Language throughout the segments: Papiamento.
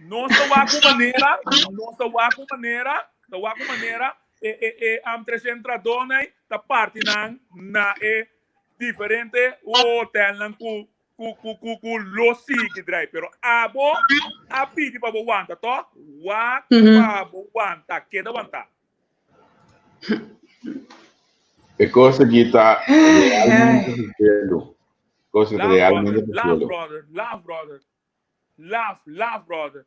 Nos ta wak un manera, nos ta wak un manera, ta wak un manera e e e am 300 tradónan ta parti nan na e diferente hotelnan ku ku ku ku ku lo sigui drai. Pero abo a pidi pa bo wanta, toch? Wak pa bo wanta, keda wanta. E kos aki ta realmente sufriendo. Kos aki ta Laugh, realmente brother, laugh, sufriendo. brother, laugh, brother. Laugh, laugh, brother.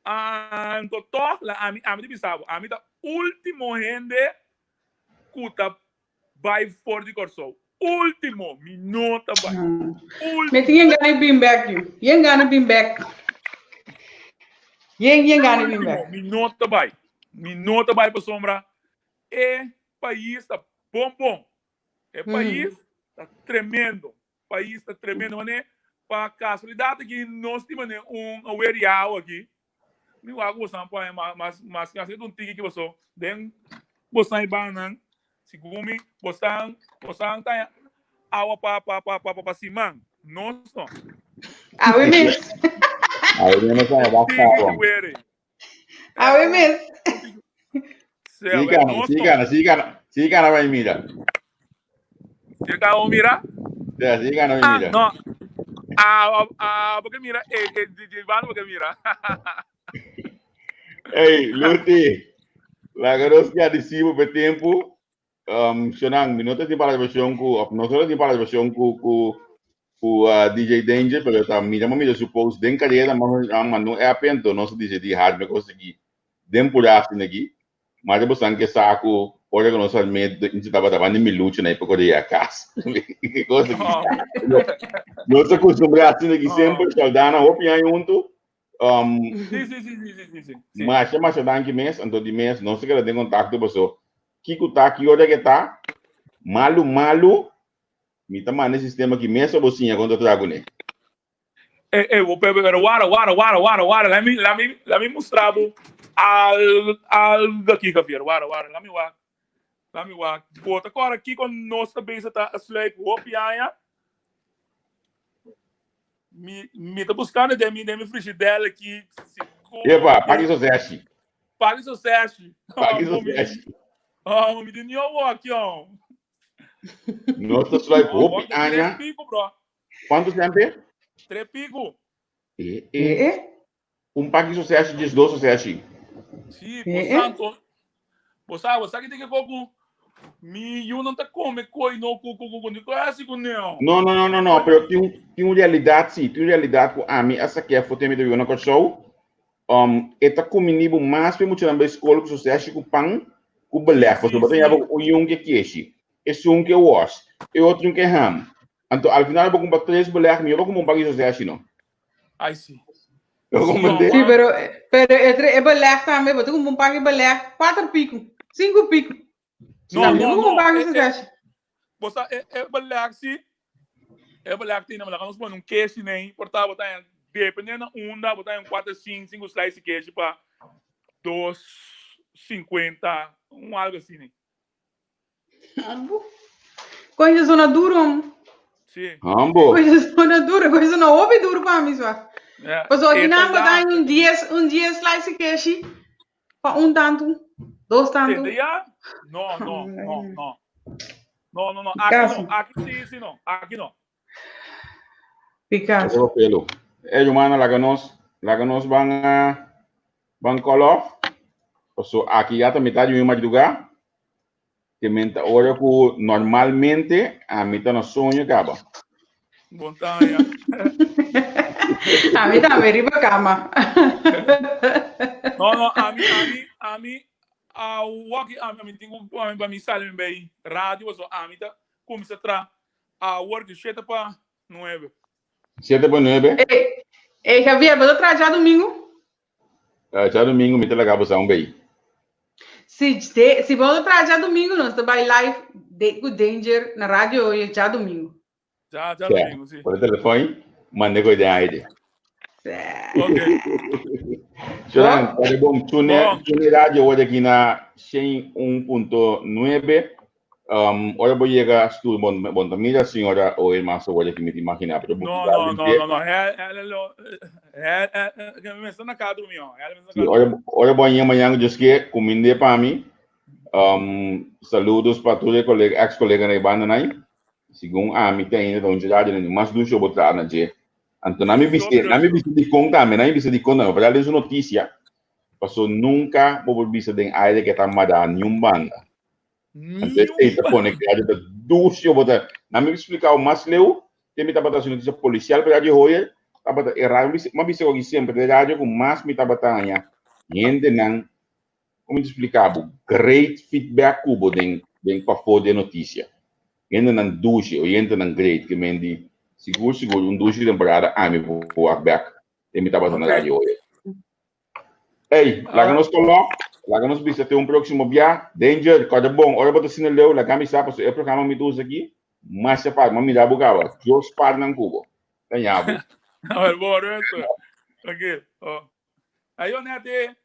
Anto toch, la ami, ami ta bisa bo, ami ta ultimo hende ku ta bai for di Kòrsou. Ultimo, mi no ta bai. Mi tin yen gana di bin bek, yu. Yen gana bin bek. Yen, yen gana bin Ultimo, bek. mi no ta bai. Mi no ta bai pasobra e pais ta bon bon. E pais ta tremendo. Pais ta tremendo mane pa casualidad aki nos tin mane un aweriao aki mi wak ku bosan pone mas mas mas un tiki ki boso den bosan e bannan segun mi bosan bosan ta awa pa pa pa pa pa siman nos no. Awe mes. Awe mes no basta awa. Awe mes. Sí, gana, sí, gana, sí, gana, sí, gana, vai mira. Sí, gana, mira. Sí, sí, gana, vai mira. No. Ah, ah, porque mira, eh, eh, DJ Van, porque mira. Hey, Luti, laga nos gradicibo pe tempo. Um, Shonan, mi no ta tin palabracion cu, of no solo tin palabracion cu, cu, cu uh, DJ Danger, pero ta mira mo mira su post den carrera, ma manda un app ento nos dice di hard me conseguí den pura asina aki. Ma de bosan ke sa cu ora cu nos armé inchi tabata banda mi lucha na época de a cas. Ke cosa ki. Nos acostumbra asina aki semper, Shaldana hopi aña hunto. Um, Sí, sí, sí, sí, sí, sí, sí. Masha, masha danki mes, anto di mes, nos ta keda den contacto paso kiko ta, ki ora ke ta, malu, malu, mi ta manda e sistema ki mes abo siña kon ta traha kuné. Eh, eh, pero, pero wara, wara, wara, wara, wara, let me, let me, let me mustra bo al, algo aki, Javier, wara, wara, let me wak, let me wak. Bo ta kora kiko nos ta bezig ta sluip hopi aña? Mi, mi ta buscando den mi, den mi frigidaire aki. Si Epa, paki soseshi. Paki soseshi. Paki soseshi. Oh, mi tin yo aki, oh. Nos ta sluip hopi aña. Tres pico, bro. Cuanto semper? Tres pico. Eh, eh. eh. Un paki soseshi, 12 soseshi. Sí, por santo. Bo sa, bo sa ki tin ku mi yu no ta come koi no ku ku ku ku ku asi ku neo. No, no, no, no, no, pero tin un tin un realidad sí, tin un realidad ku ami a saké afó te mi ta biba na Kòrsou. Um, e ta kuminibu mas pe muchanan bai skol ku soseshi ku pan ku beleg. Sí, Pasobra bo ta sí. yaba un yun ke keshi, esun ke wòs, e otro un ke ham. Anto al final bo kumpra tres beleg, mihó bo kumpra un paki soseshi no. Ai sí. Bo comprende? Sí, pero, pero e, e beleg tambe, bo ta kumpra un paki beleg, cuatro pico, cinco pico. No, Tambe no, bo kumpra un no. paki E, e, soseshi. bo sa, e, e beleg sí. E beleg tin, maar nos pone un keshi nei, por ta bo ta en, depende na unda, bo ta en cuatro, cinco, cinco slice keshi pa 2,50, un algo así nei. Coisa zona duro. Hom. Sí. Hambo. Coisa zona duro, coisa zona hopi duro pa mi swa. Ja. Paso E aki ta nan bo laat. un 10, un 10 slice keshi. Pa un tanto, dos tanto. Tende ya? No, no, no, no. No, no, no. Aki Picasso. no. Aki sí, sí, no. Aki no. Picasso. Ese pelo. Eh, humano, laga nos, laga nos van a, van call off. Paso aki ya ta mitad di mi madrugá. Te menta ora ku normalmente a mi ta na soño kaba. Montaña. A mi tambe riba kama. No, no, ami, ami, ami, awor ami, ami tin ku, ami pa mi sali mi bay radio, so ami ta kuminsá tra awor di shete pa nuebe. 8:55? Ey, ey Javier, bo ta traha djadumingu? Djadumingu mi ta laga bo sa un bay. Si, de, si bo ta traha djadumingu, nos ta bai live de, ku Danger na radio hoy djadumingu. Ja, djadumingu, si. Por e telefon, manda koe den aire. Ok. Shonan, ta bon. Tune, Bon. tune radio hoy aki na 101.9. Um, ora bo yega stoel, bon, bon ta mira señora o el mas awor ki mi ta imagina, pero bo No, no, no, no, no. Hel, hel, lo, hel, hel, me está na kadro mi, hel, me está na Ora, ora bo yega mañana, Dios ke, kuminde pa mi. Um, saludos pa tur e colega, ex colega na banda nai. Segun ami te ainda ta un radio ni mas dushi bo tra na dje. Anto na mi biste, na mi biste di kon tambe, na mi biste di kon tambe, pero su noticia. Paso nunca bo por bisa den aire que ta mada ni un banda. Anto esei ta pone ku radio ta dushi bo ta. Na mi explicao mas leu, te mi tabata hasi noticia policial pa Radio Hoyer, tabata e radio, mi a bisa ku aki semper, e radio ku mas mi tabata haña hendenan, kon mi ta explica bo, great feedback ku bo den den pafó di e noticia. Hendenan dushi, oyentenan great, ke men di sigur sigur un dushi temporada ami por wak bek te mi tabata na Radio Hoyer. Ey, laga nos koló, laga nos bisa te un próximo bia. Danger, kòrda bon, ora bo ta sina leu, laga mi sa, pasobra e programa mi ta usa aki, masha par, m'a mira bo kaba. Dios par nan ku bo. Ta ña bo. Awor, bo, Roberto. Tranquil. Oh. Ayo, nete.